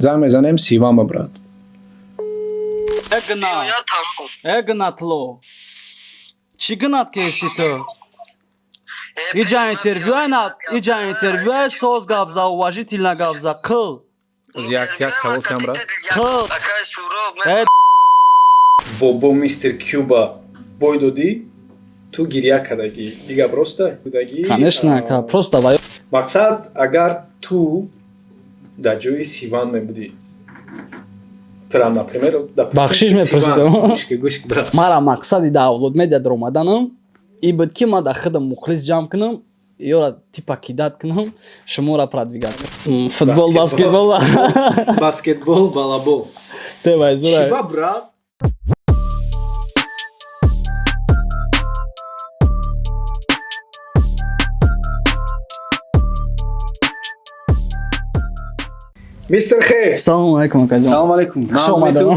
Занг мезанем Сиван ба, брат. Эгна. Эгна тло. Чӣ гунат кести ту? Иҷа интервью на, иҷа интервью соз гап за, уважительно гап за, қил. Як савол кам, брат. Қил. Э. Бобо Мистер Кюба бой додӣ, ту гиря кардагӣ. Дига просто будагӣ. Конечно, ка просто ва. Мақсад, агар ту дар ҷои Сиван мебудӣ, тра, например, Бахшиш мепурсидам. Гӯш, брат. Мара мақсади дар Авлод Медиа даромаданам и буд, ки ман дар худам мухлис ҷамъ кунам, ёра типа кидать кунам, шуморо продвигать кунам. Футбол, баскетбол. Баскетбол, балабол. Тебайзура. Чиба, брат? Мистер Хе. Салому алайкум, акаҷон. Салому алайкум. Хуш омадам.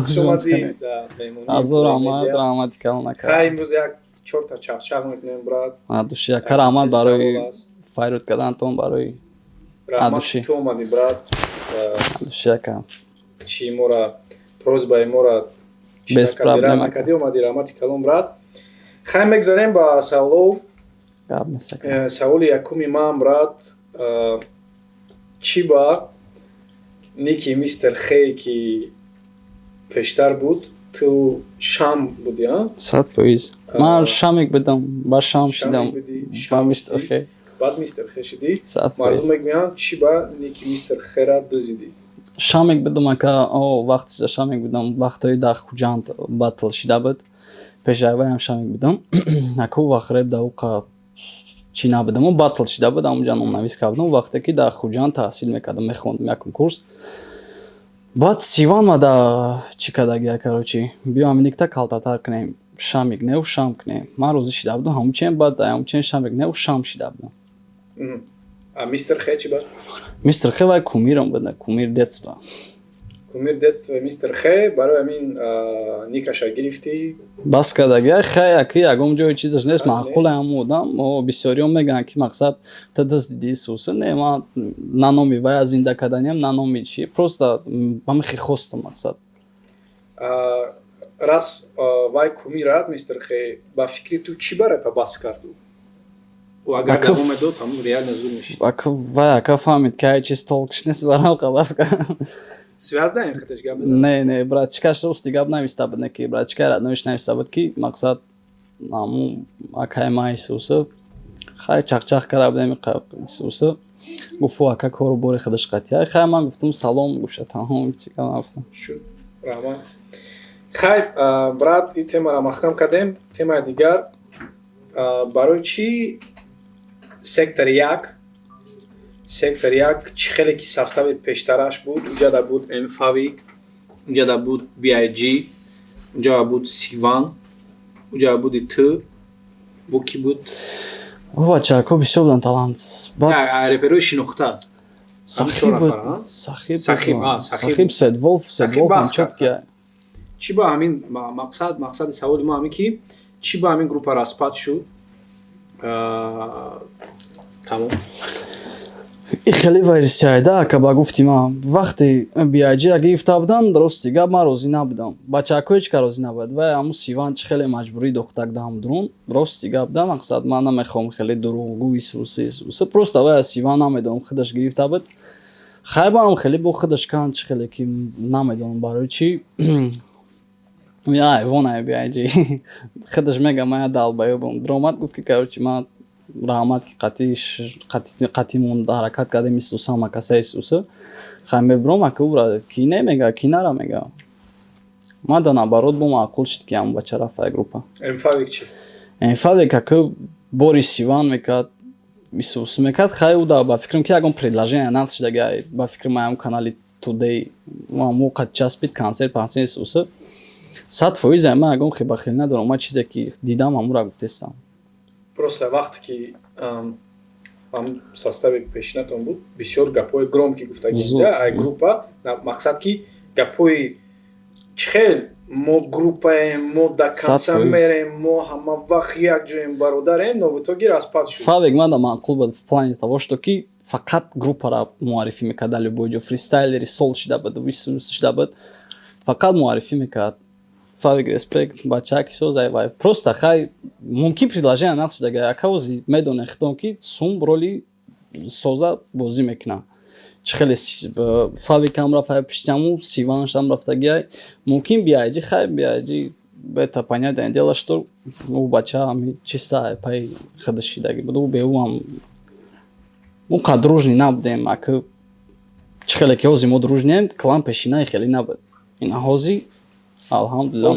Хуш омадӣ дар меҳмонӣ. Азор раҳмат, раҳмати калон, ака. Хай, имрӯз як чорта чақчақ мекунем, брат. Адуши, ака, раҳмат барои файрод карданатон, барои Раҳмат, ту омадӣ, брат. Адуши, ака. Чи мора просьбаи мора без проблем накардӣ, омадӣ, раҳмати калон, брат. Хай, мегзарем ба саволов. Гап нест, ака. Саволи якуми ман, брат, чӣ ба ники Мистер Хей, ки пештар буд, ту Шам будӣ, а? 100%. Ман Шамик будам, ба Шам шидам, ба Мистер Хей. Баъд Мистер Хей шидӣ. 100%. Мардум мегӯянд, чӣ ба ники Мистер Хера дузидӣ? Шамик будам, ака, о вақтиша Шамик будам, вақтҳои дар Хуҷанд батл шида буд, пешайваям Шамик будам. Аку вақт реп да уқа чӣ набудам, батл шида буд, ҳамунҷа номнавис кардам, вақте ки дар Хуҷанд таҳсил мекардам, мехондам якум курс. Баъд Сиван ма да чӣ кардагия, короче, биё ҳамин никта калтатар кунем, Шамик неу Шам кунем. Ман розӣ шида будам ҳамунчен, баъд ҳамунчен Шамик неу Шам шида будам. Мистер Хе чӣ ба? Мистер Хе вай кумирам буда, кумир детства. Кумир детства Мистер Хе, барои ҳамин никаша гирифтӣ? Бас кардагия, хай, аки ягон ҷои чизаш нест, маъқуле ҳамун одам. Бисёриён мегӯянд, ки мақсад та даст дидӣ суса. Не, ман на номи вая зинда карданиям, на номи чи, просто ҳамихи хостам, мақсад. Рас вай кумират Мистер Хе, ба фикри ту, чӣ ба репа бас карду? Агар давом медод, ҳамун реально зур мешид. Вай ака фаҳмид, ки ай чиз толкш нест, барам бас кард. Связь даем, хаташ гап мезанад? Не, братчикаш рости гап нависта буд, не ки братчика родноиш нависта буд, ки мақсад ҳамун акай ма Исуса хай чақчақ карда будем, Исуса гуфт, ака кору бори худаш қатъия. Хай, ман гуфтум салом, гуфта, тамом, чӣ гуфтам. Шуд, раҳмат. Хай, брат, ин темаро маҳкам кардем. Темаи дигар: барои чӣ сектори як, сектор як чӣ хеле ки состави пештараш буд, уҷада буд Мфавик, уҷада буд Биг, уҷада буд Сиван, уҷада буди ту, бу ки буд? Бачако бисёр буданд талант. Реперои шинохта. Сахиб буд, Сахиб, Сахиб, Седволф, Седволф ҳам чёткий. Чӣ ба ҳамин мақсад, мақсади саволи мо ҳамин, ки чӣ ба ҳамин группа распад шуд? Тамом. И хеле версияйда, ака, ба гуфти ман, вақте Биаҷия гирифта буданд, рости гап, ман розӣ набудам, бачако ҳеч ка розӣ набуд. Вай ҳамун Сиван чи хеле маҷбурӣ дохтак дам дурун, рости гап да, мақсад, ман намехоҳам хеле дурӯғгӯ исуси исуси, просто вай Сиван намедонам, худаш гирифта буд. Хай, баам хеле бо худаш кан, чи хеле ки намедонам барои чӣ. Айвон Биаҷи худаш мега, ман я долбоёбам, дромад, гуфт ки, короче, ман раҳмат, ки қатимон ҳаракат кардем, исуса ҳама каса исуса. Хай, мебуром, ака, ура ки не мега, ки нара мега, ман да наоборот бо маъқул шуд, ки ҳамон бача рафт ай группа. Эмфавик чи? Эмфавик, ака, бори Сиван мекард, исус мекард. Хай, ӯ да ба фикрам, ки ягон предложение нақс шидаги, ба фикри ман, ҳамон канали Today ҳамо қад часпид, консерт пансер исуса. 100% ман ягон хибахел надорам, ман чизе ки дидам, ҳамура гуфтестам. Просто вақте ки ҳам состави пешинатон буд, бисёр гапҳои громкий гуфтагӣ ай группа, мақсад ки гапҳои чӣ хел. Мо группаем, мо до конца мерем, мо ҳама вақт якҷоем, бародарем, но в итоге распад шуд. Фавик мада маъқул буд в плане того, что ки фақат группара муаррифӣ мекард. Дар любой ҷо фристайлери сол шида буд, шида буд, фақат муаррифӣ мекард. Фавик, респект, бачаки созай. Вай просто хай, мумкин предложение нақш дага акавози медонем хитон, ки сум роли соза бозӣ мекунад. Чӣ хеле Фавикам рафт пиштаму, Сиваншам рафтагиай, мумкин биайҷи, хай, биайҷи, это понятное дело, что ӯ бача ами чиста пай худаш шидаги буд. Ӯ беӯ ҳам ӯ қад дружный набудем, ака. Чӣ хеле ки ҳозир мо дружный ем, клан пешинаи хеле набуд. Ина ҳозир, алҳамдулилла.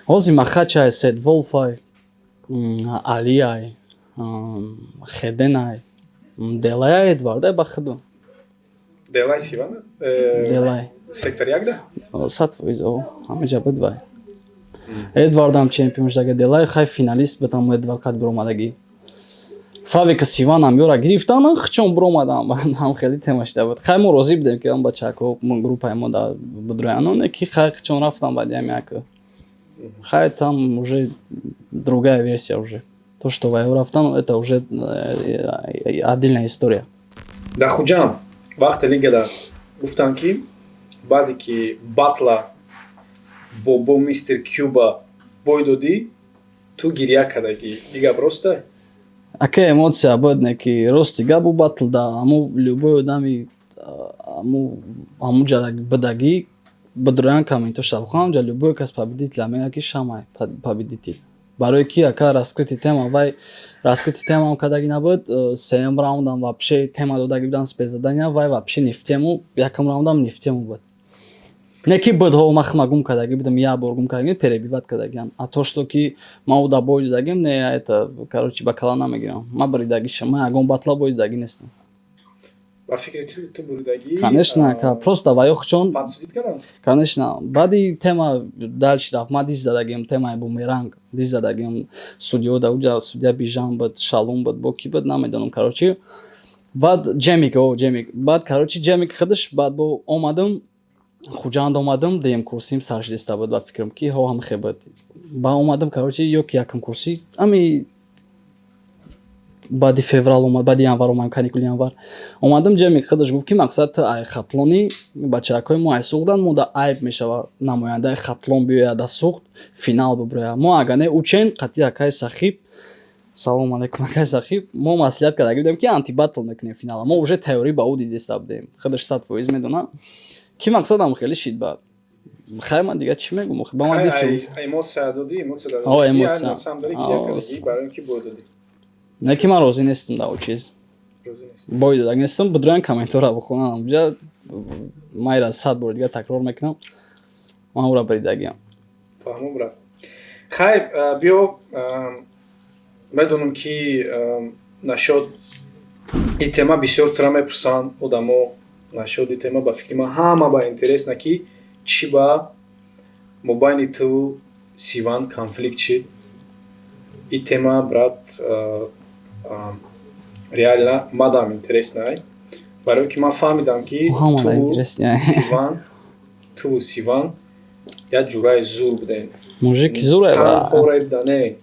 Ҳозир Махачай, Седволфай, Алиай, Хеденай, Делай, Эдвардай, ба худу. Делай Сивана? Делай. Сектор якда? 100%, ҳамаҷа буд вай. Эдвардам чемпион шудага, Делай хай финалист буд, ҳамо Эдвард қад биромадагӣ. Фавика Сиванам ёра гирифтан, хчон биромадам, ҳам хеле тема шуда буд. Хай, мо розӣ будем, ки ам бачако группаи мо да будрояно, не ки хай хчон рафтам, баъди ам як хай там уже другая версия, уже то, что вай рафтан, это уже отдельная история. Дар Хуҷанд вақте лигада гуфтам, ки баъде ки батла бо Мистер Кюба бой додӣ, ту гиря кардагӣ, и гап роста? Ака, эмоция буд, не ки рости гап, у батл да аму любой одами аму ҷа бидагӣ бидроян, комментоша бихонам, ҷа любой кас победитель мега, ки Шамай победитель. Барои ки, ака, раскрытый тема, вай раскрытый темаам кардагӣ набуд. Сеюм раундам вообще тема додагӣ будан, спецзадания, вай вообще не в тему. Якум раундам не в тему буд, не ки буд. Ҳо, ман гум кардагӣ будам, як бор гум кардагӣ, перебивать кардагиам. А то, что ки ман уда бой додагим, не, это, короче, ба кала намегирам. Ман буридагиша, ман ягон батла бой додагӣ нестам. Ба фикри ту буридагӣ? Конечно, ака, просто ваёхчон. Подсудить кардам? Конечно. Баъди тема дальше рафт, ман дис задагим, темаи бумеранг дис задагим. Судьё да уҷа судья Бижан буд, Шалом буд, бо ки буд, намедонам, короче. Баъд Ҷемик, о, Ҷемик, баъд, короче, Ҷемик худаш. Баъд бо омадам Хуҷанд, омадам, дуюм курсим сар шидиста буд, ба фикрам, ки ҳо, ҳамхе буд. Ба омадам, короче, ё ки якум курсӣ, ами баъди феврал омад, баъди январ омадам, каникули январ омадам. Ҷемик худаш гуфт, ки мақсад, ту ай Хатлони, бачакҳои мо ай Суғдан, мо да айб мешава намояндаи Хатлон биёяд да Суғд финал бибирояд. Мо ага не учен қатъи акаи Сахиб, салом алейкум, акаи Сахиб, мо маслиҳат карда будем, ки антибаттл мекунем финала. Мо уже тайёрӣ ба ӯ дидиста будем, худаш 100% медонад, ки мақсадам хеле шид. Баъд хай, ман дига чӣ мегум, ба ман дису. Эмоция додӣ, эмоция. О, эмоция. Барои ки бой додӣ. Не ки ман розӣ нестам да чиз, бой додаг нестам. Будроян, комментора бихонам ҷа, майра 100 бор дига такрор мекунам, ман ӯра баридагиам. Фаҳмом, брат. Хай, биё, медонам, ки нашод и тема бисёр тра мепурсанд одамо. Нашод и тема, ба фикри ман, ҳама ба интересна, ки чӣ ба мобайни ту Сиван конфликт шид. И тема, брат, реально мадам интересна, барое ки ман фаҳмидам, ки ту Сиван як ҷураи зур будем. Мужики зуре. Не.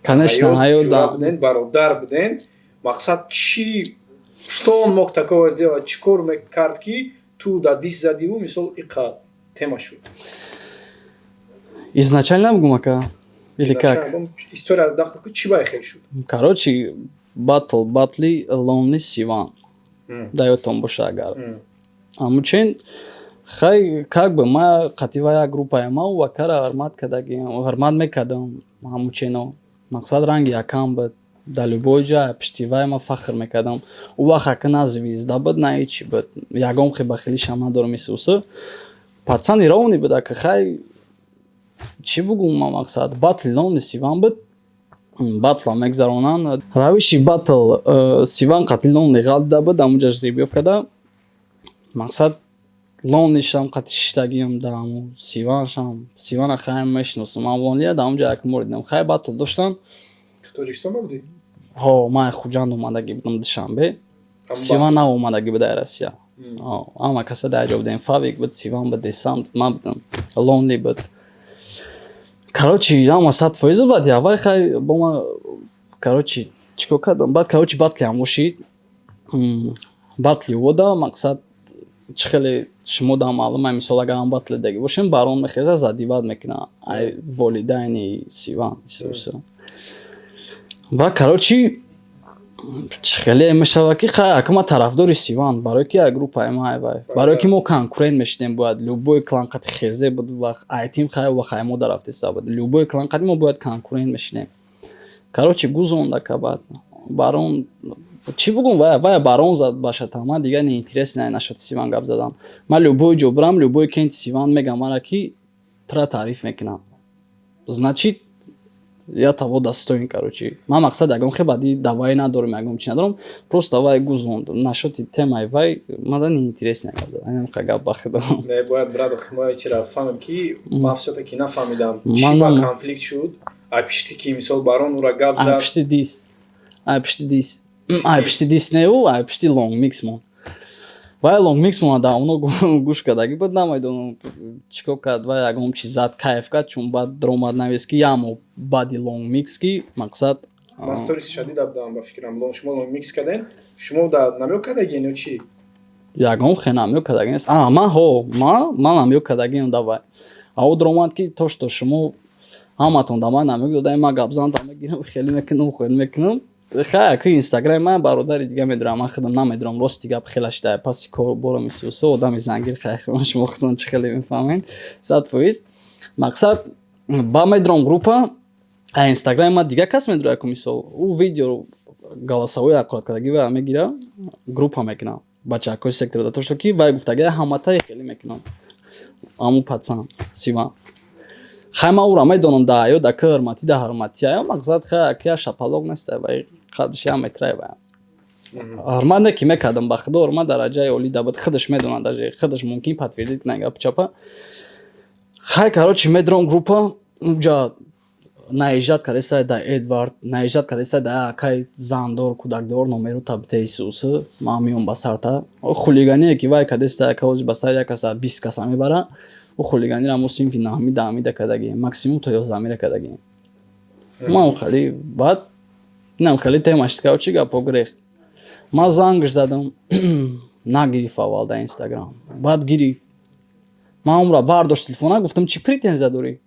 Конечно, ҳаёда. Буден, бародар буден. Мақсад чӣ, что он мог такого сделать, чӣ кор мекард, ки ту да дис задиву, мисол, иқа тема шуд? Изначально бугум, ака, или как? История дахл ку, чӣ бай хел шуд? Короче, батл, батли Лонли Сиван да ёдтон боша агар, амучин хай, как бы ма қатива як группаи ма вакара ҳурмат кардагиам, ҳурмат мекардам ҳамучино. Мақсад, ранги якам буд, дар любой ҷа пиштивай ма фахр мекардам. Ӯ вақт, ака, на звезда буд, на ҳечи буд, ягон хе бахилишам надорам. Исусы пацани ровный буд, ака. Хай, чӣ бугум ма, мақсад, батли Лонли Сиван буд, батла мегзаронанд, равиши батл Сиван қатли Лонли ғалида буд, амуҷа жеребьёвка карда. Мақсад, Лонлишам қати шиштагиам да аму Сиваншам, Сивана хайм мешиносам, ман Лонлия да амуҷа якум бор дидам. Хай, батл доштан. Тоҷикистон будӣ? Ҳо, ман Хуҷанд омадагӣ будам, Душанбе. Сиван нав омадагӣ буд ай Россия. Ҳама каса дар ҷо будем: Фавик буд, Сиван буд, Десант, ман будам, Лонли буд. Короче, ҳама 100% баъд явай хай бо ма. Короче, чӣ кор кардам баъд? Короче, батли ҳам ошид, батли вода. Мақсад, чӣ хеле шумо да маълума, мисол, агар ҳам батли даги бошем, барон мехеза, задевать мекуна ай волидайни Сиван. Ба, короче, чӣ хеле мешава, ки хай, ака, ма тарафдори Сиван, барое ки як группаи ма вай, барое ки мо конкурент мешидем. Бояд любой клан қати хезе буд вақт айтим, хай, вақт мо дарафтиста буд, любой клан қати мо бояд конкурент мешидем. Короче, гузонда ка. Баъд барон чӣ бугум, вай барон зад башата. Ман дигар неинтересно нашуд Сиван гап задан. Ман любой ҷо бирам, любой кенти Сиван мегам мара, ки тра таъриф мекунам, значит, я того достоин. Короче, ман мақсад ягон хе баъди давай надорам, ягон чи надорам, просто вай гузонд нашоти темаи вай, мада неинтересно гап задан, ҳамин гап бахидам. Не, бояд, брат, мо чира фаҳмем, ки ман всё-таки нафаҳмидам, чӣ ба конфликт шуд, ай пишти ки, мисол, барон ура гап зад. Ай пишти дис, ай пишти дис, ай пишти дис неу, ай пишти лонг микс мон. Вай лонг микс мона да оно гӯш кардаги буд, намедонам чӣ кор кард вай, ягон чиз зад, кайф кард, чун баъд даромад, навист, ки ямо баъди лонг микс, ки мақсад. Ман сторис шадида будам, ба фикрам, шумо лонг микс кардем, шумо да намёк кардагин ё чӣ? Ягон хе намёк кардаги нест. А ман ҳо, ман намёк кардагиам да вай. Ао даромад, ки то что шумо ҳаматон да ман намёк додаем, ман гапзан да мегирам, хеле мекунам, хеле мекунам. Хай, аки, Инстаграми ман бародари дига медорам, ман худам намедорам. Рости гап, хела шуда паси кор борам исусо одами зангир. Хай, шумо худтон чӣ хеле мефаҳмед, 100%. Мақсад, ба медорам группа, а Инстаграми ман дига кас медора, яку мисол, ӯ видео голосовой ақлат кардаги ва мегира, группа мекунам бачаҳакои сектор да, то что ки вай гуфтаги ҳаматаи хеле мекунам. Аму пацан Сиван, хай, ман ӯра медонам да ё да ки ҳурматӣ да ҳурматӣ ё мақсад, хай, аки шапалоқ неста, вай қадш як метрай, вай ҳурмат не ки мекардам, ба худо, ҳурмат дараҷаи олӣ да буд, худаш медонад, даже худаш мумкин подтвердить кунад гапи чапа. Хай, короче, медорам группа, уҷа наезжать кардеса да Эдвард, наезжать кардеса да акай зандор, кӯдакдор, номеру табитаи сусы, ман меом ба сарта. Хулигание ки вай кардеста, яка ози ба сар як каса 20 каса мебара. Ӯ хулиганира мо синфи наҳами, даҳамида кардагием, максимум то 11-мира кардагием. Ман хеле баъд инам хеле темаш кав, чӣ гапо гирех. Ман зангш задам, нагирифт аввал дар Инстаграм, баъд гирифт. Ман умра бардошт телефона, гуфтам: «Чӣ претензия дорӣ?»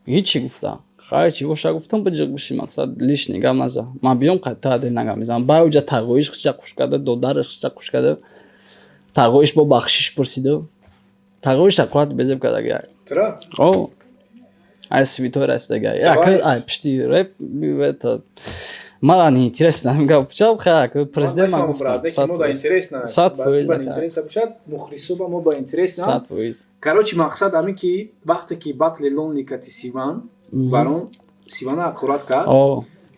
«Ҳичи», гуфта. «Хай, чӣ боша?» Гуфтам, биҷиқ биши, мақсад, лишний гап наза, ман биём, қайта дил нагап мезанам. Баъд уҷа тағоиш хича қуш карда, додараш хича қуш карда, тағоиш бо бахшиш пурсиду, тағоиш аккурат безеб кардаги. Тра? О, ай святой расидаги, ай пишти реп это мара неинтересно гап чап. Хай, президент, ман гуфтам. Мо ба интересно. 100%. Ба интересно бошад, мухлисо ба мо ба интересно. 100%. Короче, мақсад ҳамин, ки вақте ки батли лонликати Сиван, барон Сивана аккурат кард,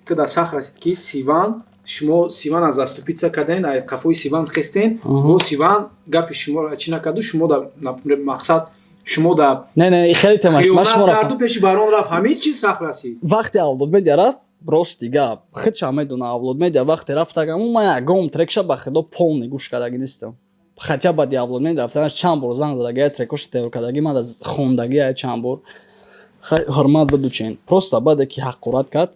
ту да сах расид, ки Сиван, шумо Сивана заступиться карден, ай қафои Сиван хестен, бо Сиван гапи шумо чӣ накарду, шумо да, например, мақсад, шумо да Не, не, хеле темаш ма шумо карду, пеши барон рафт, ҳамин чи сах расид. Вақте Авлод Медиа рафт, рости гап, худша медона, Авлод Медиа вақте рафтагаму, ман ягон трекша, ба худо, полный гӯш кардаги нестам. Хотя баъди Авлод Медиа рафтанаш чанд бор занг задаги, трекоша тайёр кардаги, ман хондаги чанд бор, ҳурмат бидучен. Просто баъде ки ҳаққурат кард,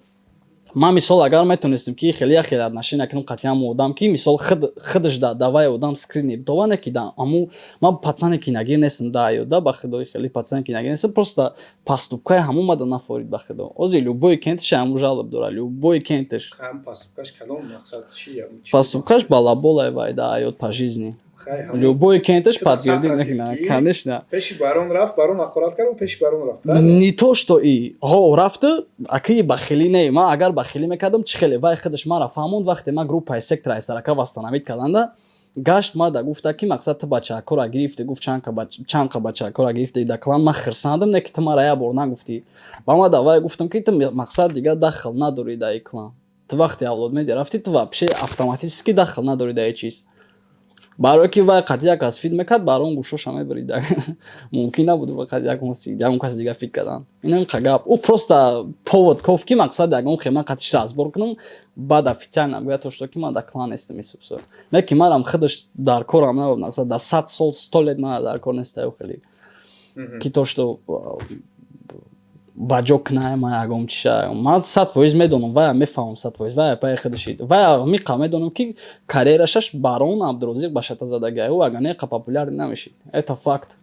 ман, мисол, агар метонистем, ки хеле як хеле отношения кунам қатъиан одам, ки, мисол, худаш да давай одам скрини битоване, ки да аму ман пацане ки нагир нестам да ё да, ба худои, хеле пацане ки нагир нестам. Просто поступкаи ҳамон мада нафорид, ба худо. Ози любой кентиш ҳаму жалоб дора, любой кентиш. Поступкаш балаболай вай да ё по жизни любой кентиш подтвердить мекунад, конечно. Пеши барон рафт, барон ҳақорат кард, пеши барон рафт. Не то что и ҳо рафту, акии бахилӣ не. Ман агар бахилӣ мекардам, чӣ хеле вай худаш мара фаҳмонд. Вақте ман группаи сектора сарака восстановить карданда, гашт мада гуфта, ки мақсад, ту бачаакора гирифтӣ, гуфт, чанд қа бачаакора гирифтӣ да клан, ман хирсандам, не ки ту мара як бор нагуфтӣ. Ба ма давай гуфтам, ки ту, мақсад, дигар дахл надорӣ да и клан. Ту вақте Авлод Медиа рафтӣ, ту вообще автоматически дахл надорӣ да и чиз. Барое ки вай қати як кас feat мекард, барон гӯшоша мебурид. Мумкин набуд қати ягон каси дига feat кардан. Инам гап. Ӯ просто повод кофт, ки мақсад ягон хема қатиш разбор кунам, баъд официально гӯяд то что ки ман дар клан нестам исуса. Не ки манам худаш дар корам набуд, мақсад дар 100 сол, 100 лет мана дар кор нестаю хеле. Ки то что ба ҷо кунай ман ягон чиша. Ман 100% медонам, вая мефаҳмам 100%, вая паи худашид. Вая миқа медонам, ки карьерашаш Барон Абдурозиқ ба шата задагиай. Ӯ агар не, қа популярный намешид. Это факт.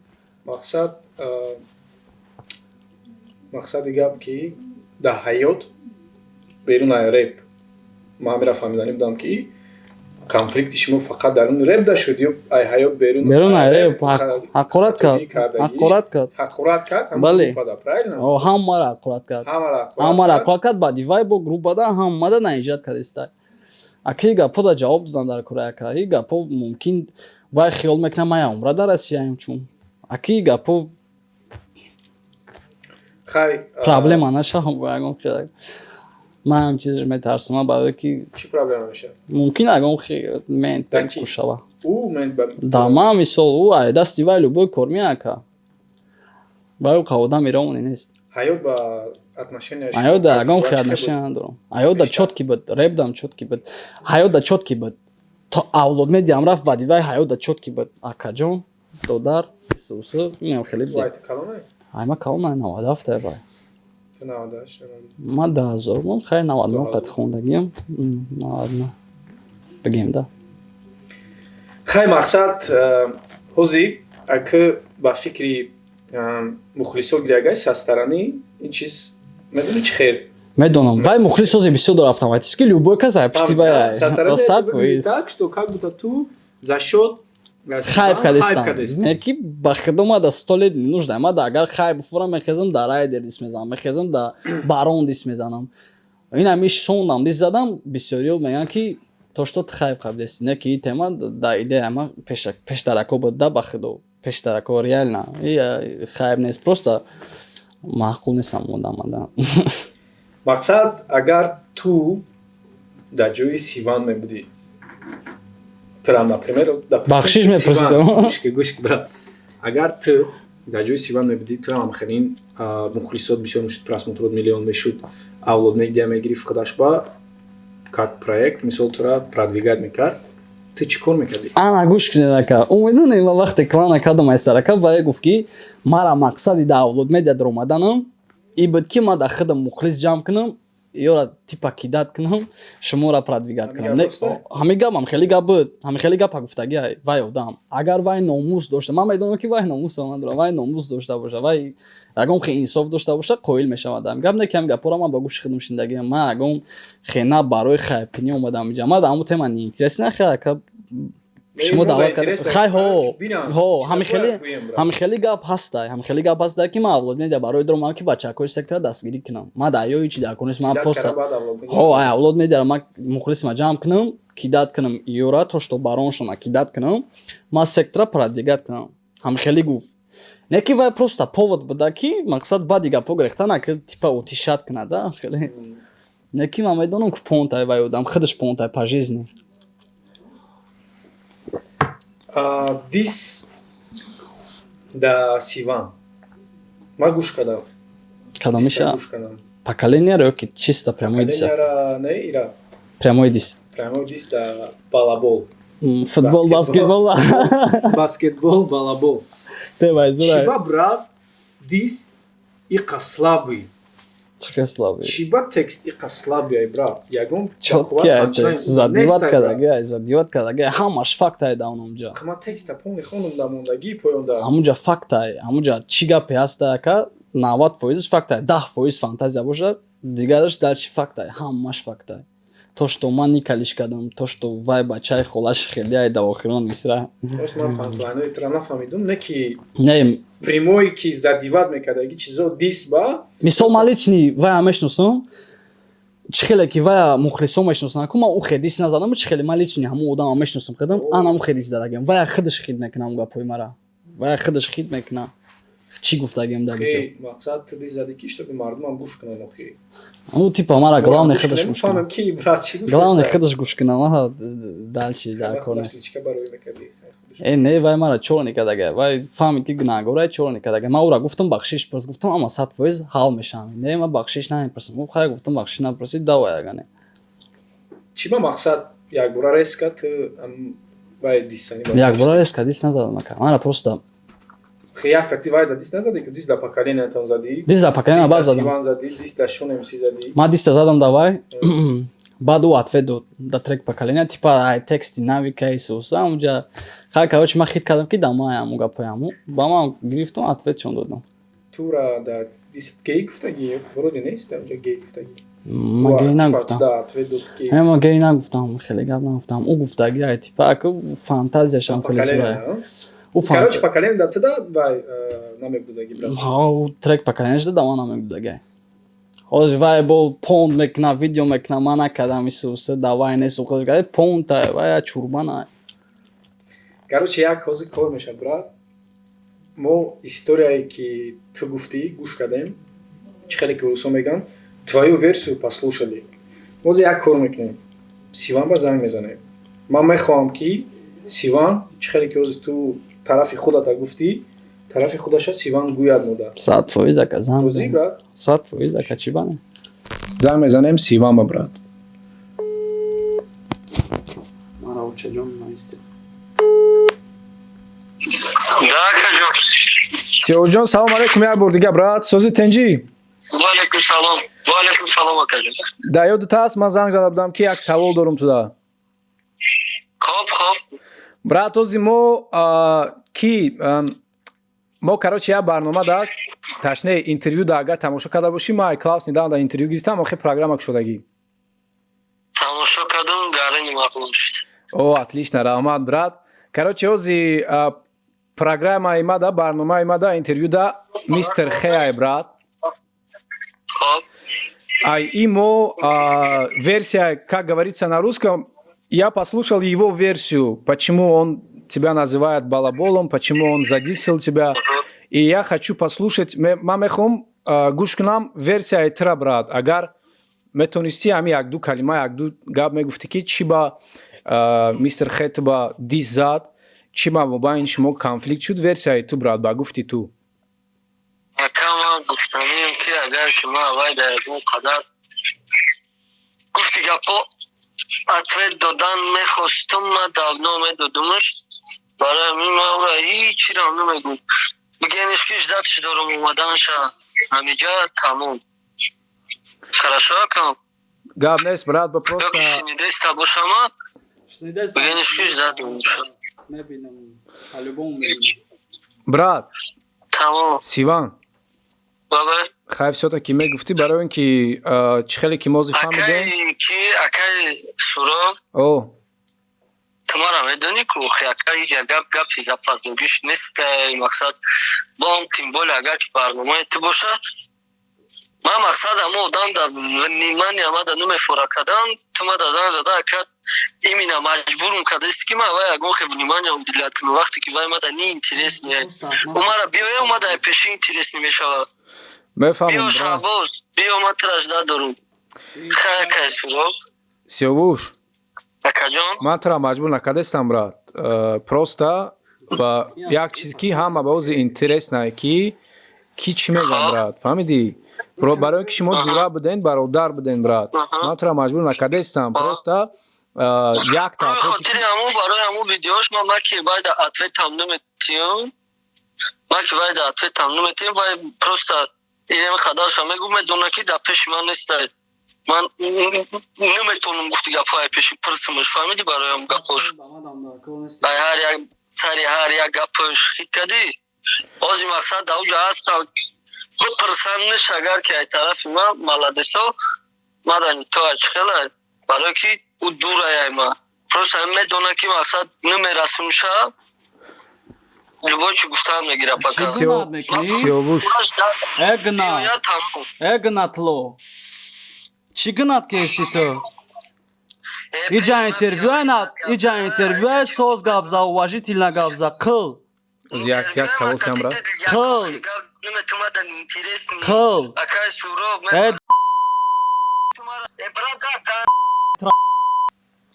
Мақсади гап, ки дар ҳаёт берун аз реп ман ҳамира фаҳмиданӣ будам, ки конфликти шумо фақат дар он реп да шуд ё ай ҳаёт берун? Берун ай реп ҳақорат кард, ҳақорат кард. Ҳақорат кард. Бале. Правильно? Ҳамаро ҳақорат кард. Ҳамаро ҳақорат кард. Баъди вай бо группада ҳамада наезжать кардиста. Аки гапҳо да ҷавоб додан дар кора, ака. И гапҳо мумкин вай хиёл мекунад, ман умра дар Россияем, чун аки гапҳо проблема нашавам бо ягон. Ман ҳам чизаш метарсам, барое ки Чӣ проблема мешавад? Мумкин ягон мент кушава да ман, мисол, ӯ ай дасти вай любой кор меака. Вай ӯ одами романи нест. Ҳаёт ба отношения? Ҳаёт да ягон хел отношения надорам. Ҳаёт да чёткий буд, реп дам чёткий буд, ҳаёт да чёткий буд. То Авлод Медиам рафт, баъди вай ҳаёт да чёткий буд. Акаҷон, додар, сусу, инам хеле буд. Ай, ма калона, 97 бай. Ман 2000, ман хай 99 қати хондагиам, 99 бигем да. Хай, мақсад, ҳози аки ба фикри мухлисо гирягай со стороны ин чиз медони чӣ хел? Медонам, вай мухлис ҳози бисёр дора, автоматически любой кас ай пушти вай. Так что как будто ту за счет хайп кадестам. Не ки ба худо, ма да 100 лет не нужно. Ма да агар хайп буфурам, мехезам, да Райдер дис мезанам, мехезам, да Барон дис мезанам. Ин ҳами шондам дис задам, бисёриё мегӯянд, ки то что ту хайп қабилеси. Не ки тема да идея ма пештарако буд да, ба худо, пештарако, реально хайп нест, просто маъқул нестам одамада. Мақсад, агар ту дар ҷои Сиван мебудӣ, тра, например. Бахшиш мепурсидам. Гӯш, брат, агар ту дар ҷои Сиван мебудӣ, ту ҳам хелин мухлисот бисёр мешуд, просмотрот миллион мешуд, Авлод Медиа мегирифт худаш ба как проект, мисол, тура продвигать мекард, ту чӣ кор мекардӣ? Ана, гӯш кунед, ака. Умедонем, ма вақте клана кардам, айсарака вае гуфт, ки мара мақсади дар Авлод Медиа даромаданам и буд, ки ман дар худам мухлис ҷамъ кунам, ёра типа кидать кунам, шуморо продвигать кунам. Ҳамин гапам хеле гап буд, ҳамин хеле гапа гуфтаги вай одам. Агар вай номус дошта, ман медонам, ки вай номус надорам, вай номус дошта боша, вай ягон хе инсоф дошта боша, қоил мешавад ҳамин гап. Не ки ҳамин гапҳоро ман ба гӯши худам шунидагиам. Ман ягон хена барои хайпкунӣ омадам инҷа, ман дар ҳамон тема неинтерес нахе, ака. Шумо даъват кард, хай, ҳо ҳо, ҳамин хеле гап ҳастай, ҳамин хеле гап ҳастай, ки ман Авлод Медиа барои даромадам, ки бачакҳои сектора дастгирӣ кунам. Ман дар ё ҳичи дар кор нест. Ман просто ҳо, ай Авлод Медиаро ман мухлисма ҷамъ кунам, кидать кунам ёра, то что бароншона кидать кунам, ман сектора продвигать кунам. Ҳамин хеле гуфт. Не ки вай просто повод буда, ки мақсад баъди гапҳо гирехтана, ки типа утишать кунада хеле. Не ки ман медонам, ки понтай вай одам худаш понтай по жизни. Дис да Сиван ман гӯш кардам. Кадомиша? Поколениеро ё ки чисто прямой диса? Не, ира. Прямой дис. Прямой дис да Балабол. Футбол, баскетбол. Баскетбол, Балабол. Темайзура. Чиба, брат, дис иқа слабый? Чӣ слабый? Чиба текст иқа слабый, ай, брат? Ягон чёткий ай текст, задевать кардагай, задевать кардагай, ҳамаш факт ай да онҷа. Ма текста полный хондум, да мондагӣ поёнда. Ҳамунҷа факт ай, ҳамунҷа чӣ гапе ҳаста, ака, 90 фоизаш факт ай, 10% фантазия бошад, дигараш дар чи факт ай, ҳамаш факт ай. То что ман никалиш кардам, то что вай бачаи холаш хеле ай да охирон мисра. Ман панчлайнои тура нафаҳмидум, не ки не. Прямой ки задевать мекардаги чизо дис ба. Мисол, ман личный вая мешиносам, чӣ хеле ки вая мухлисо мешиносанд ку, ман ӯ хе дис назадам. Чӣ хеле ман личный ҳамун одамам мешиносам, кардам, анам хе дис задагиам. Вая худаш хит мекунам, гапҳои мара вая худаш хит мекунам, чӣ гуфтагиам дар ҷо. Мақсад, ту дис зади ки чтобы мардумам гӯш кунанд охи. Ну, типа, мара главное худаш гӯш кунам. Ки, брат, чӣ? Главное, худаш гӯш кунам, дальше дар кор нест. Э, не, вай мара чёрный кардага. Вай фаҳмид, ки гунаҳгорай, чёрный кардага. Ман ӯра гуфтам, бахшиш пурс, гуфтам, ама 100% ҳал мешавам. Не, ман бахшиш намепурсам. Ӯ хай, гуфтам, бахшиш напурсид, давай, ага не. Чӣ ба мақсад якбора резко ту вай диссани? Якбора резко дисс назадам, ака, мара просто Якта ти вай да дисс назадӣ, ки дисс да поколениятон задӣ. Дисс да поколения баъд задам. Сиван задӣ, дисс да Шон МС задӣ. Ман дисса задам давай, баъд ӯ ответ дод да трек поколения, типа ай тексти нави кайсуса унҷа. Хай, короче, ман хит кардам, ки дамай аму гапояму ба ман гирифтам, ответшон додам. Тура да дисс гей гуфтагӣ вроде нест, унҷа гей гуфтагӣ. Ман гей нагуфтам. Ман гей нагуфтам, хеле гап нагуфтам. Ӯ гуфтагӣ, ай типа аку фантазияшам хеле зурая. Короче, поколение да туда вай намегудаги, брат. Ҳа, трек поколение шуда, да ман намегудаги. Ҳозир вай бо понт мекуна, видео мекуна, ман накардам, исусе, давай несу понта, вай чурбана. Короче, як ҳозир кор мешавад, брат. Мо историяе, ки ту гуфтӣ, гӯш кардем, чӣ хеле ки русо мегӯянд, твою версию послушали. Ҳозир як кор мекунем, Сиван ба занг мезанем. Ман мехоҳам, ки Сиван, чӣ хеле ки ҳозир ту тарафи худата гуфтӣ, тарафи худаша Сиван гӯяд модар. 100%, ака, занг. Розӣ, брат? 100%, ака, чӣ бане? Занг мезанем Сиван ба, брат. Мара очаҷон наисте. Да, акаҷон. Сиёвуҷон, салом алейкум як бор дига, брат. Сози, тенҷӣ? Ваалайкум салом, ваалайкум салом, акаҷон. Да ёдат ҳаст, ман занг зада будам, ки як савол дорум туда? Хоб. Брат, ози мо ки мо, короче, як барнома да, точнее, интервю да, агар тамошо карда бошӣ, ма Клаус недавно да интервю гирифтам, охир программа кушодагӣ. Тамошо кардам, гарани мақбул шуд. О, отлично, раҳмат, брат. Короче, ози программаи ма да, барномаи ма да, интервю да мистер Хеай, брат. Хоб. А имо версия, как говорится на русском, я послушал его версию, почему он тебя называет балаболом, почему он задисил тебя. И я хочу послушать, ма мехом гӯш кунам версияи тра, брат. Агар метонистӣ, ҳами якду калима, якду гап мегуфтӣ, ки чӣ ба мистер Хет ба дисс зад, чӣ ба мобайни шумо конфликт шуд, версияи ту, брат, ба гуфти ту. Ака, ман гуфтанием, ки агар ки ман аввай дар ягон қадар гуфти гапо ответ додан мехостум, ман давно медодумаш. Барои ҳамин ман ӯро ҳичиро намегӯм. Бигениш, ки ждать ш дорум омаданша ҳамиҷа, тамом. Хорошо, ака? Гап нест, брат, ба просто Ёки шунидеста бошама, бигениш, ки ждать дорум. Мебинам, по-любому мебинам. Брат. Тамом. Сиван. Баба. Хай, всё-таки мегуфтӣ, барои ин ки чӣ хеле ки мози фаҳмидем. Акай, ки акай Суроб. О. Ту мара медонӣ ку, ака, иҷа гап гапи западлогиш нест, мақсад бом, тем более агар ки барномаи ту боша. Ман мақсад ҳамо одам да внимание мада намефора кардам, ту мада занг зада, ака, именно маҷбурм кардасти, ки ман вай ягон хе внимание уделять кунам, вақте ки вай мада неинтересный. Ӯ мара биёя, омада пеши интересный мешавад. Мефаҳмам. Биё, Шаҳбоз, биё, ман тура ждать дорум. Хай, акай Суроб. Сиёвуш. Акаҷон. Ман тура маҷбур накардастам, брат. Просто ба як чиз, ки ҳама ба ози интересно, ки чӣ мегӯям, брат, фаҳмидӣ? Барои ки шумо ҷура буден, бародар буден, брат, ман тура маҷбур накардастам, просто як Хотири ҳамун, барои ҳамун видеош ман ки вайда ответам наметиём, ман ки вайда ответам наметиём, вай просто инами қадарша мегӯ, медона, ки дар пеши ман нестай, ман наметавонам гуфти гапҳои пеши пурсимаш, фаҳмидӣ? Барои ҳам гапҳош ай ҳар як сари ҳар як гапаш хит кардӣ. Ози мақсад дар уҷа ҳастам, бипурсанниш, агар ки ай тарафи ман маладесо мадани то ачхела, барое ки ӯ дураяй, ма просто медона, ки мақсад намерасимша, любой чи гуфтан мегира пока. Сиёвуш. Э, гнатло, чӣ гнат кести ту? Иҷа интервюай на, иҷа интервюай, соз гап за, уважительно гап за, қил. Як як савол кам, брат. Қил, қил.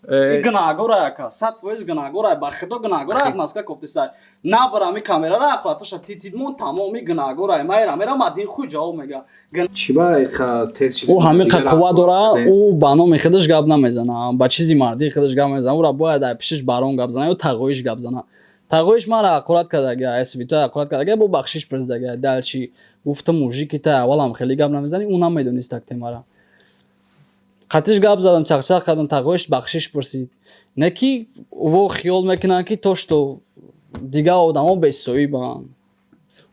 Э. Гунаҳгора, ака, 100% гунаҳгора, ба худо гунаҳгора. Маска кофтиса набара, ми камерара ақлатоша титидмон, тамоми гунаҳгора. Майра мерам адин хуй ҷавоб мега. Чӣ ба иқа тез шид? Ӯ ҳамиқа қувва дора, ӯ ба номи худаш гап намезана, ба чизи мардии худаш гап намезана. Ӯра бояд ай пишиш барон гап зана ё тағоиш гап зана. Тағоиш мара ҳақорат кардага, свито ҳақорат кардага, бо бахшиш пурсидага. Дальше гуфтам: «Мужики, та аввалам хеле гап намезанӣ». Ӯ намедонист так темара. Қатиш гап задам, чақчақ кардам, тағоиш бахшиш пурсид. Не ки во хиёл мекунанд, ки то что дигар одамо бесоибанд.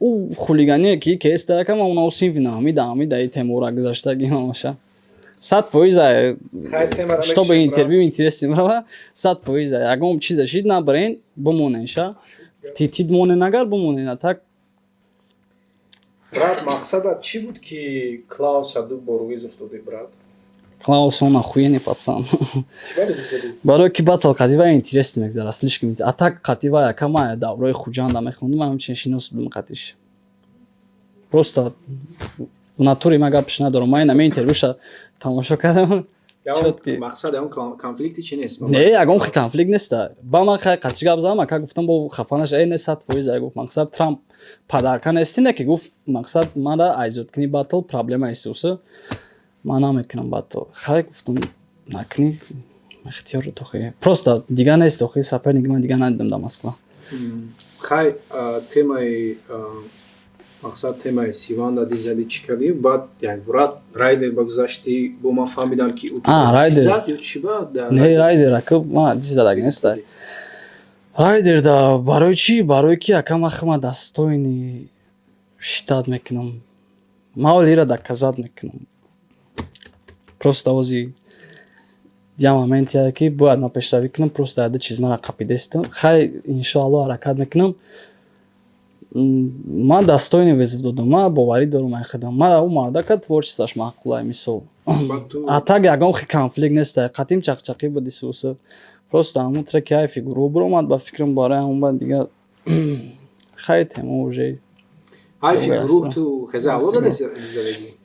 Ӯ хулигание ки кеста, якам уна синфи наҳамида, ҳамида и темора гузаштаги мамаша 100%. Хай, темара Чтобы мекушем, брат. Интервью интересный брава, 100%. Ягон чиза шид, набарен, бимонен ша, титид монен, агар бимонен, а так. Брат, мақсадат чӣ буд, ки Клауса ду бор вызов додӣ, брат? Клаус, он охуенный пацан. Чӣ ба вызов додӣ? Барои ки батл қатива интересный мегзара, слишком. А так қатива якама даврои Хуҷанда мехондум, ҳамчин шинос будем қатиш. Просто в натуре ма гапш надорам. Ман инаме интервюша тамошо кардам. Чётки. Мақсад ягон конфликти чи нест? Не, ягон хи конфликт неста. Ба ман хай қатиш гап задам, ака, гуфтам, бо хафа наша. Э, не, 100%, гуфт, мақсад, Трамп падарка нести, не ки гуфт, мақсад, мара айзодкини батл проблема истуса, ман намекунам батл. Хай, гуфтам, накунӣ, ихтиёр тохи. Просто дига нест, охи, соперник ман дига надидам дар Москва. Хай, темаи мақсад, темаи Сиванда дизади, чӣ кардӣ? Баъд як брат Райдер ба гузашти, бо ман фаҳмидам, ки ӯ А, Райдер. зад ё чӣ ба Не, Райдер, ака, ма диз задаги неста. Райдер да барои чӣ? Барои ки, ака, ман хма достойный считать мекунам. Ман ҳоли доказать мекунам. Просто ози я моментие, ки бояд ман пешравӣ кунам, просто яде чиз мара қапидестам. Хай, иншоалло, ҳаракат мекунам. Ман достойный вызов додам, ман боварӣ дорам ай худам. Ман ӯ мардака творчествош маъқулай, мисол. А так ягон хи конфликт неста, қатим чақчақӣ буди суса. Просто ҳамун треки айфи гурӯҳ биромад, ба фикрам, барои ҳамун баъд дига хай, тема уже. Айфи гурӯҳ ту хеза ало дадагӣ?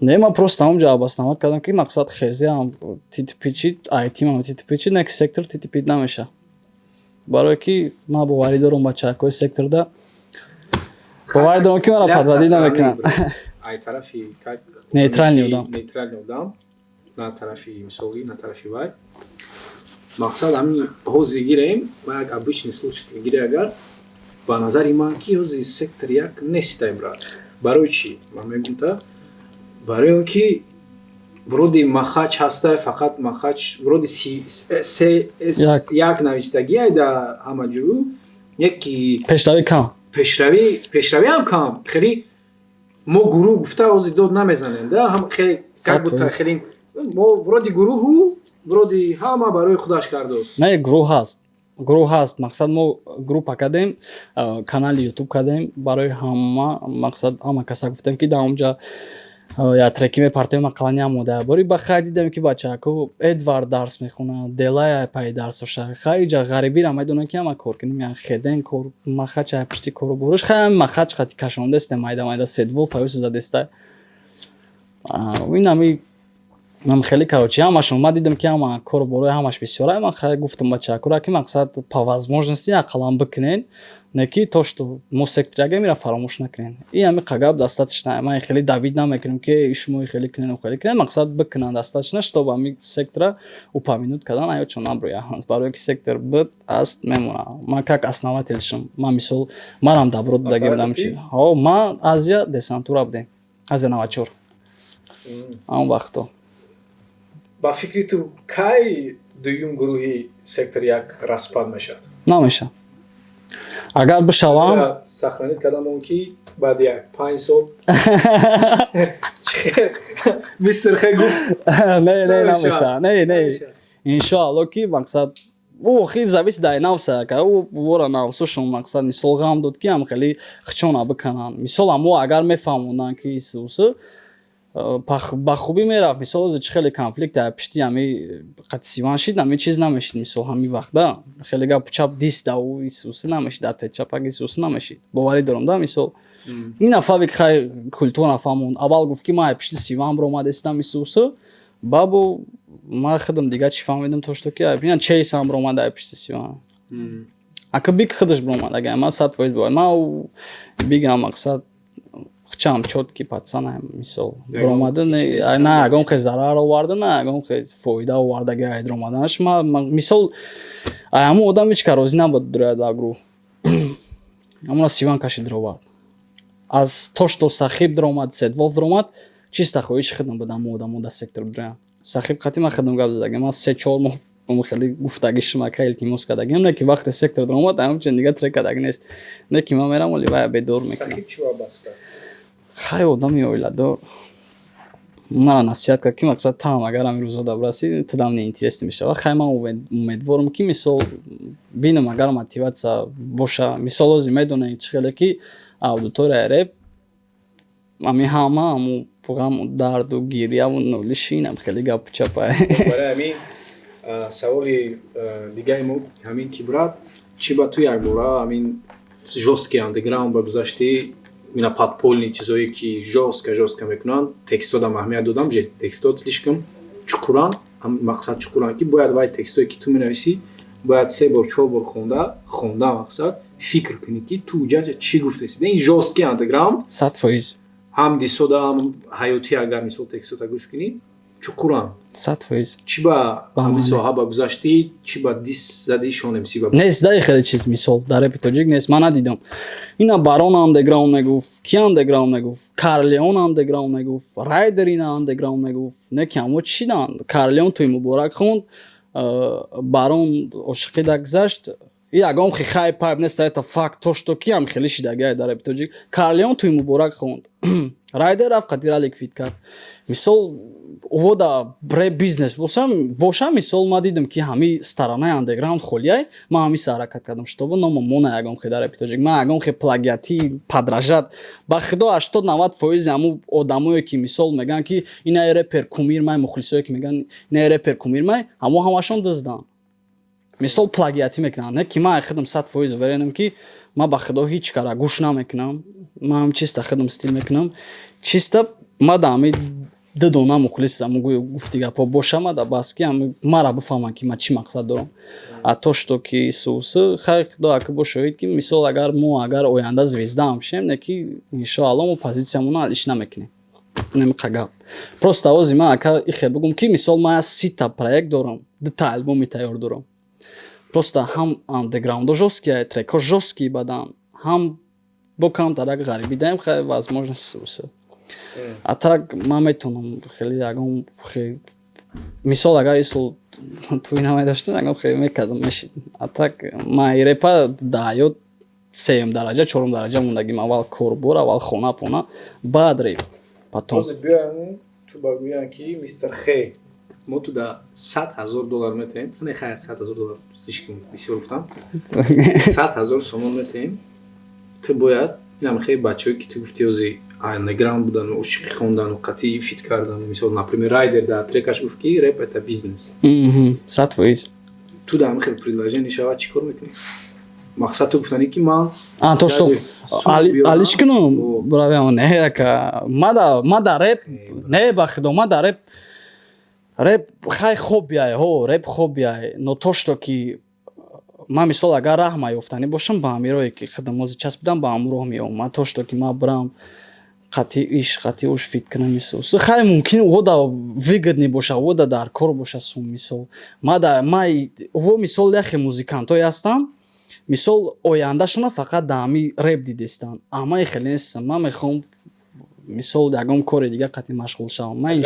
Не, ман просто ҳамунҷо обосновать кардам, ки мақсад хезеам ттп чи, айтимам ттп чи, не ки сектор ттп намеша. Барое ки ман боварӣ дорам бачаҳакҳои секторда, боварӣ дорам, ки маро подводить намекунанд. Ай тарафи Нейтральный одам. Нейтральный одам, на тарафи мисолӣ, на тарафи вай. Мақсад, ҳамин ҳози гирем, ма як обычный слушатель гире, агар ба назари ман, ки ҳози сектор як нестай, брат. Барои чӣ ман мегум та? Барои он ки вроде Махач ҳастай, фақат Махач вроде се як навистагиай да ҳама ҷӯ яки. Пешравӣ кам. Пешравиам кам. Хеле мо гурӯҳ гуфта ҳози дод намезанем да, хеле как будто хеле мо вроде гурӯҳу, вроде ҳама барои худаш кардааст. Не, гурӯҳ ҳаст, гурӯҳ ҳаст. Мақсад, мо группа кардем, канали Ютуб кардем барои ҳама. Мақсад, ҳама каса гуфтем, ки дар онҷа як треки мепартоем, ақаллан як мода бори. Ба хай, дидем, ки бачаҳако Эдвард дарс мехонад, Делая пай дарсоша. Хай, иҷа ғарибира медонем, ки ҳама кор кунем, як хеден кор, Махач ай пишти кору бориш. Хай, Махач хати кашондестем, майда майда седвол фаюси задестай. Ин ҳами ман хеле, короче, ҳамашон ман дидам, ки ҳама кору борои ҳамаш бисёра. Ман хай гуфтам бачаҳакора, ки мақсад, по возможности ақаллан бикунен, не ки то что мо сектор ягем, ира фаромӯш накунен. И ҳами қагаб достаточно. Ман хеле давид намекунем, ки шумо хеле кунен, хеле кунен. Мақсад, бикунан, достаточно, чтобы ҳами сектора упомянуть кардан, аёчон наброя. Барое ки сектор буд, аст, мемона. Ман как основатель шум, ман мисол манам добро додаги будам. Ҳо, ман Азия десантура будем, Азия 94, ҳамон вақто. Ба фикри ту, кай дуюм гурӯҳи сектор як распад мешавад? Намешавад. Агар бишавам, сохранить кардам он ки баъди як 5 сол мистер Хе гуфт. Не, не, намешавад, не, не, иншоалло, ки мақсад, ӯ хел зависит дар нафса ка ӯ вора нафсошон. Мақсад, мисол, ғам дод, ки ам хеле хичона бикананд. Мисол, амо агар мефаҳмонданд, ки исусы ба хубӣ мерафт. Мисол, ҳозир чӣ хеле конфликт пишти ҳами қатисиван шид, ҳами чиз намешид. Мисол, ҳами вақта хеле гапу чап дис да ӯ исусы намешид, атечапак исусы намешид, боварӣ дорам да. Мисол, ин нафаре ки хай культура нафаҳмонд, аввал гуфт, ки ман пишти сиван биромадестам, исусы бабу. Ман худам дига чӣ фаҳмидам, то что ки ина Чейсам биромад ай пишти Сиван. Ака, Биг худаш биромад, агар ман 100% бовар, ман Бигам, мақсад, чам чёткий пацан, мисол, биромада, на ягон хел зарар оварда, на ягон хел фоида оварда га омаданаш. Мисол, ҳамон одам ҳеч ка розӣ набуд дурояд ба гурӯҳ, ҳамона Сиван кашид, даровард. Аз то что Сахиб даромад, Седволф даромад, чиста хоҳиши худам буд, ҳамон одамо дар сектор бироянд. Сахиб қати ман худам гап задагим, ман 3-4 моҳ хеле гуфтагӣ шума, илтимос кардагим, не ки вақте сектор даромад, ҳамчун дига трек кардагӣ нест, не ки ман мерам, оли вая бедор мекунам. Хай, одами оиладор мара насиҳат кард, ки мақсад, таам агар ҳамин рӯзо дабраси, тудам неинтересный мешавад. Хай, ман умедворам, ки мисол бинам, агар мотивация боша. Мисол, ҳозир медонем, чӣ хеле ки аудиторияи реп ами ҳама ҳаму ғаму дарду гирьяву нолиши, инам хеле гапу чапа. Барои ҳамин саволи дигаи мо ҳамин ки, брат, чӣ ба ту якбора ҳамин жёсткий андеграунд ба гузаштӣ, ина подпольный чизое ки жёстко жёстко мекунанд, текстодам аҳамият додам, текстот слишком чуқуранд, мақсад, чуқуранд, ки бояд вай текстое ки ту менависӣ, бояд се бор, чор бор хонда хонда, мақсад, фикр кунӣ, ки ту уҷаҷа чӣ гуфтаси. Ин жёсткий андеграунд. 100%. Ҳам дисода, ҳам ҳаётӣ, агар мисол текстота гӯш кунӣ, чуқуранд. 100%. Чӣ ба ҳамин соҳа ба гузаштӣ, чӣ ба дис задӣ Шон МС ба? Нест дай хеле чиз, мисол, дар репи тоҷик нест, ман надидам. Ина Барон андеграунд мегуфт, ки андеграунд мегуфт, Карлеон андеграунд мегуфт, Райдер ина андеграунд мегуфт, не ки ҳамо чӣ шиданд? Карлеон туи муборак хонд, Барон ошиқӣ дагзашт. И ягон хихай пайп нест, это факт, то что ки ҳам хеле шидагиай дар репи тоҷик. Карлеон туи муборак хонд, Райдер рафт, қати Ралик фит кард. Мисол, увода реп бизнес боша. Мисол, ма дидам, ки ҳами сторонаи андеграунд холияй, ман ҳами ҳаракат кардам, чтобы номо мона ягон хе дар репи тоҷик. Ман ягон хе плагиатӣ, подражать, ба худо, 80-90 фоизи ҳаму одамое ки мисол мегӯянд, ки инаи репер кумир май, мухлисое ки мегӯянд, инаи репер кумир май, ҳамо ҳамашон дузданд, мисол, плагиатӣ мекунанд. Не ки ман худам 100% уверенам, ки ман ба худо ҳеҷ кара гӯш намекунам, ман ҳам чиста худам стиль мекунам, чиста ма да ҳами ду дона мухлис гуфти гапҳо боша, ма да бас, ки мара бифаҳманд, ки ман чӣ мақсад дорам. А то что ки сусы, хай, худо ака бо шоҳид, ки мисол, агар мо агар оянда звезда ҳам шем, не ки иншоалло мо позитсиямонро алиш намекунем. Намиқа гап. Просто ози ман ака ихе бигум, ки мисол, ман 30-та проект дорам, дута альбоми тайёр дорам. Просто ҳам андеграундо жёсткие, трекҳо жёсткие бадан, ҳам бо камтарак ғарибӣ даем, хай, возможность сусы. А так ман метавонам хеле ягон, мисол, агар исол туи намедоштам, ягон хеле мекардам, мешид. А так ман репа да ҳаёт сеюм дараҷа, чорум дараҷа мондагим. Аввал корбор, аввал хона пона, баъд реп, потом. Биёям, ту ба гӯянд, ки мистер Хе, мо ту да 100 000 доллар метаҳем, не, хай, 100 000 доллар слишком бисёр гуфтам, 100 000 сомон метаҳем, ту бояд инам хеле бачаҳое ки ту гуфти, ози андеграунд будану ошиқӣ хондану қатъи фит кардану, мисол, например, Райдер дар трекаш гуфт, ки реп это бизнес. 100%. Ту дар ҳамин хел предложение шавад, чӣ кор мекунӣ? Мақсад, ту гуфтанӣ, ки ман А то что алиш кунам, бравям, не, ака, ма да реп не, ба худо, ма да реп, реп хай хоббиай, ҳо, реп хоббиай, но то что ки ман, мисол, агар раҳма ёфтанӣ бошам, ба ҳамин роҳе ки худам ози часпидам, ба ҳамун роҳ меём. Ман то что ки ман бирам, қатъи иш, қатъи уш фит кунам, мисол, хай, мумкин ӯ выгодный боша, ӯ дар кор боша сум. Мисол, ма ӯ, мисол, яхе музикантое ҳастанд, мисол, ояндашона фақат дар ҳами реп дидестанд, амаи хеле нестам. Ман мехоҳам, мисол, ягон кори дига қатъи машғул шавам. Ман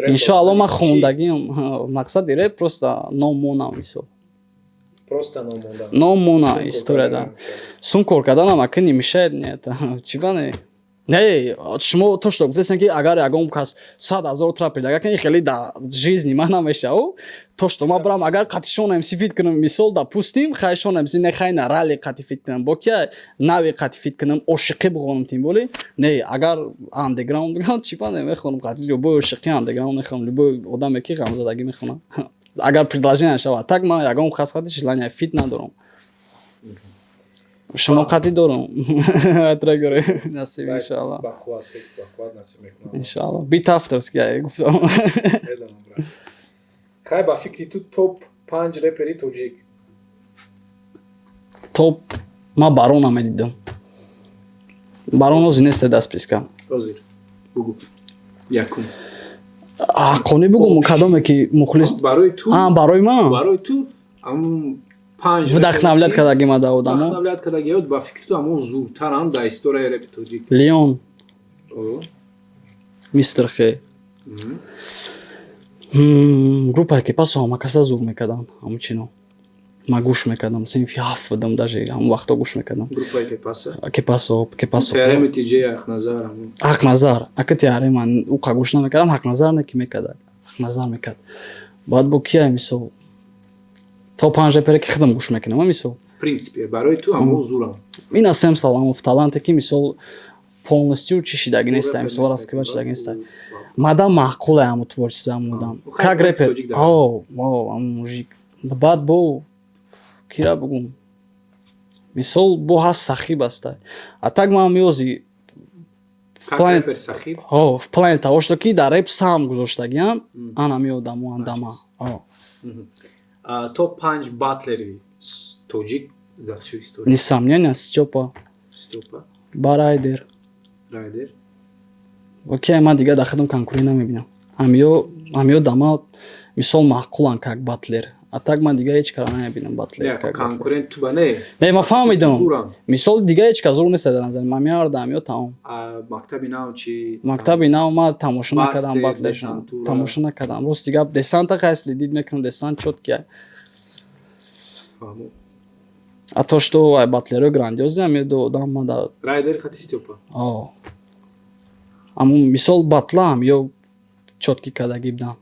иншоалло, ман хондагиам. Мақсади реп просто ном монам, мисол, ном мона, история да сум кор карданам ака не мешает. Нет, чӣ ба не? Не, шумо то что гуфтестен, ки агар ягон кас 100 000 тра предлагать кунад, хеле да жизни ман намешав. То что ман бирам, агар қатъи Шон МС фит кунам, мисол, допустим, хай, Шон МС не, хай, на Рали қатъи фит кунам, бо ки нави қатъи фит кунам, ошиқӣ бихонам, тем более не, агар андеграунд бигам, чӣ ба не, мехонам қатъи любой ошиқӣ андеграунд мехонам, любой одаме ки ғамзадагӣ мехонам, агар предложение шавад. Так ман ягон кас қатъи желание фит надорам, шумо қатъӣ дорам, насиб, иншоалло, иншоалло, бит авторский гуфтам. Хай, ба фикри ту, топ панҷ репери тоҷик? Топ ма Барона медидам. Барон ози несте дар списка. Ҳозир бугу, якум. Ҳаққонӣ бугум, кадоме ки мухлис? Барои ту. Барои ман. Барои ту ҳамун панҷ вдохновлять кардаги ма да одамо. Вдохновлять кардаги, ба фикри ту, ҳамун зуртарам дар историяи репи тоҷик. Леон, Мистер Хе, группае ки пасо ҳама каса зур мекарданд, ҳамун чино ма гӯш мекардам. Синфи ҳафт будам, даже ҳамун вақто гӯш мекардам. Группаи Кепаса? Кепасо, Кепасо. Теореми Тиҷе, Ҳақназар, ҳамун. Ҳақназар, ака, Теорема уқа гӯш намекардам, Ҳақназар не ки мекард, Ҳақназар мекард. Баъд бо кия, мисол, то панҷ репере ки худам гӯш мекунам, мисол. В принципе, барои ту ҳамун зурам. Ина Сем Саламов, таланте ки, мисол, полностью чӣ шидаги неста, мисол, раскрывать шидаги неста. Мадам маъқуле ҳамун творчество ҳамун одам как репер, ҳамун мужик. Баъд бо кира бугум, мисол, бо ҳаст Сахиб аста. А так ман меози в плане того, что ки дар реп сам гузоштагиам, ана меодамо андама. Топ панҷ батлери тоҷик за всю историю? Несомненно, Стёпа. Стёпа. Ба Райдер. Райдер. Окей, ман дигар дар худам конкурент намебинам. Ҳамиё дама, мисол, маъқулан как батлер. А так ман дигар ҳеҷ кара намебинам батлер. Конкурент ту ба не. Не, ман фаҳмидам, мисол, дигар ҳеҷ кас зур нест дар назари ман. Меарда ҳамиё, тамом. Мактаби нав чи? Мактаби нав ман тамошо накардам, батлершон тамошо накардам, рости гап. Десанта қайсли дид мекунам, Десант чёткий. Фаҳмо. А то, что ай батлерои грандиозный ҳамиё ду одам ман да. Райдер хати Стёпа. Аммо, мисол, батла ҳамиё чёткий кардагӣ будам.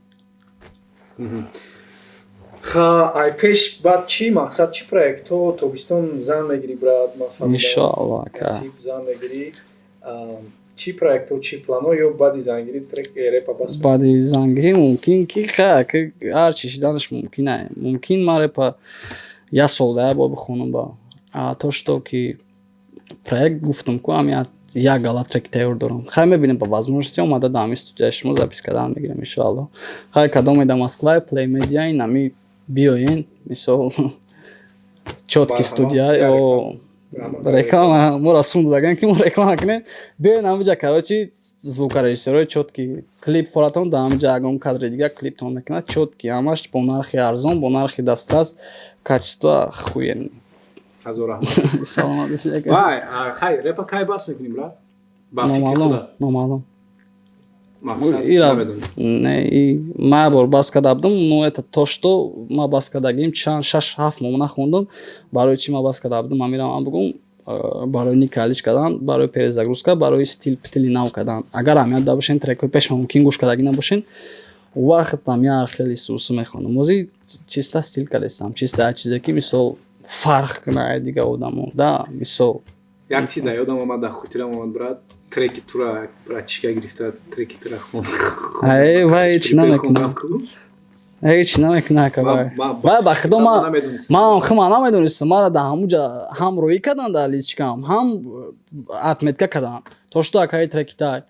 Ха, ай пеш баъд чӣ мақсад, чӣ проектҳо? Тобистон зан мегирӣ, брат, ман фаҳмидам. Иншоалло, ака. Насиб, зан мегирӣ. Чӣ проектҳо, чӣ планҳо ё баъди зангирӣ трек, репа бас? Баъди зангирӣ мумкин ки, ха, ҳар чӣ шиданаш мумкин. Мумкин ман репа як сол да як бор бихонам. Ба а то что ки проект гуфтам ку, ҳам як гала трек тайёр дорам. Хай, мебинем, по возможности омада дар ҳамин студияи шумо запись кардан мегирем, иншоалло. Хай, кадоме дар Москва, Play Media, ин ҳами биёен, мисол, чёткий студия ё реклама моро сун додаган ки мо реклама кунем. Биёен ҳамиҷа, короче, звукорежиссёрои чёткий, клип форатон дар ҳамиҷа, ягон кадри дигар клиптон мекунад, чёткий, ҳамаш бо нархи арзон, бо нархи дастрас, качество охуенный. Ҳазор раҳмат. Саломат бошед. Вай, хай, репа кай бас мекунем, брат, ба фикри Номаълум. худа? Номаълум. Мақсад? Ира Намедонӣ. Не, ман як бор бас карда будам, но это то, что ма бас кардагим, чанд, 6-7 моҳ нахондам. Барои чӣ ма бас карда будам, амирам ман бугум: барои никалич кардан, барои перезагрузка, барои стил птили нав кардан. Агар аҳамият да бошен, трекҳои пеш мумкин гӯш кардагӣ набошен, вақтам яр хеле сусу мехондам. Ози чиста стил кардестам, чиста як чизе ки, мисол, фарқ кунад ай дигар одамо да, мисол. Як чиз дар ёдам омад, дар хотирам омад, брат, треки тура братчика гирифта, треки тура хонд. Ай, вай ҳеч намекунам. Ҳеч намекунад, ака, вай. Вай, ба худо, Намедонистам. Ман хума намедонистам. Мара дар ҳамуҷа ҳам роӣ карданд дар личкам, ҳам отметка карданд, то что акаи треки тай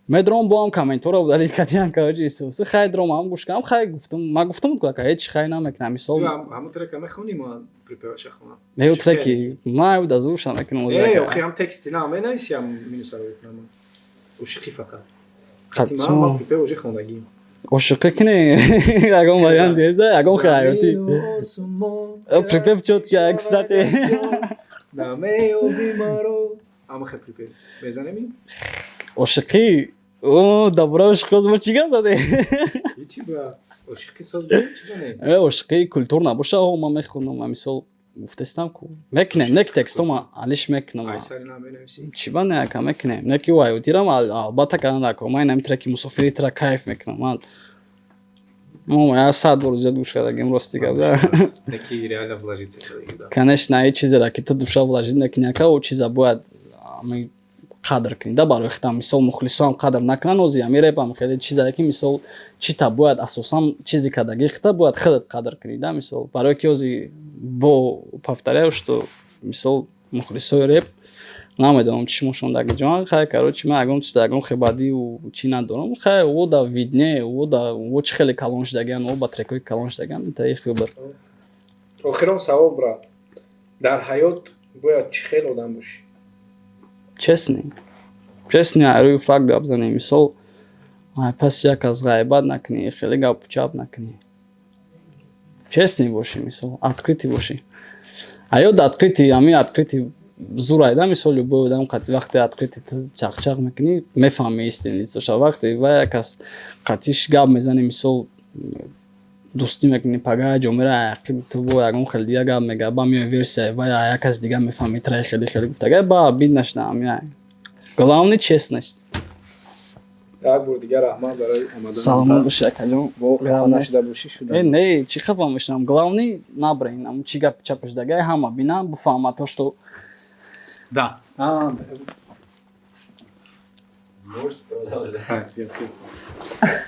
медром, бо ҳам комментора удалить кардиан, короче, исуси. Хай, дром ҳам гӯш кардам, хай, гуфтам, ман гуфтам ку, ака, ҳеч хай намекунам, мисол. Ҳамун трека мехонӣ, ман припеваша хонам? Нею треки ман уда зурша мекунам. Э, охи, ҳам тексти на менависи, ҳам минусаро мекунам, ошиқӣ фақат. Қатъ. Ман припев уже хондагӣ. Ошиқӣ кунӣ, ягон вариант нест, ягон хаётӣ припев чёткий, кстати. Намеёби маро, ама хе припев мезанеми. Ошиқӣ, о, дар бораи ошиқӣ мо чӣ гап задем? Ҳичи, ба ошиқӣ соз чӣ бане? Э, ошиқӣ культур набоша, о, ман мехонам, мисол, гуфтестам ку, мекунем, не ки текстома алиш мекунам. Айсари наменависӣ? Чӣ ба не, ака, мекунем, не ки вайутирам албатта кардан дар кор. Ман инами треки мусофири тра кайф мекунам, ман мо я 100 бор зиёд гӯш кардагим, рости гап да. Не ки реально вложиться кардагӣ да. Конечно, ҳеҷ чизеро ки ту душа вложить мекунӣ, ака, о чиза бояд ами қадр кунӣ да барои худам. Мисол, мухлисоам қадр накунанд, ози ами репам хеле чизае ки, мисол, чита бояд асосан чизи кардагӣ хита бояд худат қадр кунӣ да, мисол, барое ки ози бо повторяю, что, мисол, мухлисои реп Намедонам, чишмошон даги ҷон. Хай, короче, ман ягон чиз, ягон хебадию чӣ надорам. Хай, о да видне, о да о чӣ хеле калон шудагиан, о ба трекҳои калон шудагиан, та их выбор. Охирон савол, брат: дар ҳаёт бояд чӣ хел одам бошӣ? Честный, честный, рӯи факт гап занем. Мисол, пас як аз ғайбат накунӣ, хеле гапу чап накунӣ, честный бошӣ, мисол, открытый бошӣ. Ҳаёт открытый, ҳамин открытый зур айда. Мисол, любой одам вақте открытый чақчақ мекунӣ, мефаҳмӣ истинный лицо ша. Вақте ва як кас қатиш гап мезанӣ, мисол, дӯстӣ мекунӣ, пага ҷо мера, ақиби ту бо ягон хел дига гап мега, ба меои версия ва як кас дига мефаҳмӣ, тра хеле хеле гуфтага, ба обид нашуда. Ҳамин главный честность. Як бор дигар раҳмат барои омадан. Саломат бошӣ, акаҷон. Бо хафа нашуда бошӣ, шуда. Э, не, чӣ хафа мешавам? Главный набрен ам чӣ гап чапаш дагай, ҳама бина, буфаҳма то что Да. Можете продолжать.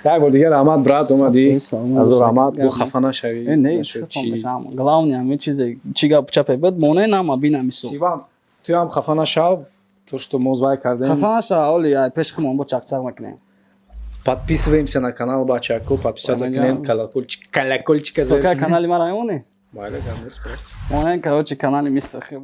Як бор дигар раҳмат, брат, омадӣ. Саломат. Азо раҳмат, бо хафа нашавӣ. Э, не, чӣ хафа мешавам? Главный ҳамин чизе, чӣ гап чапе буд, монен, ҳама бина, мисол. Сиван, туям хафа нашав, то что мо звай кардем. Хафа нашав, оли пеш хумон бо чақчақ мекунем. Подписываемся на канал, бачако, подписаться кунем, колокольчик, колокольчика. Сока, канали мара мемонӣ? Майла, гап нест, брат. Монен, короче, канали Мистер Хеб.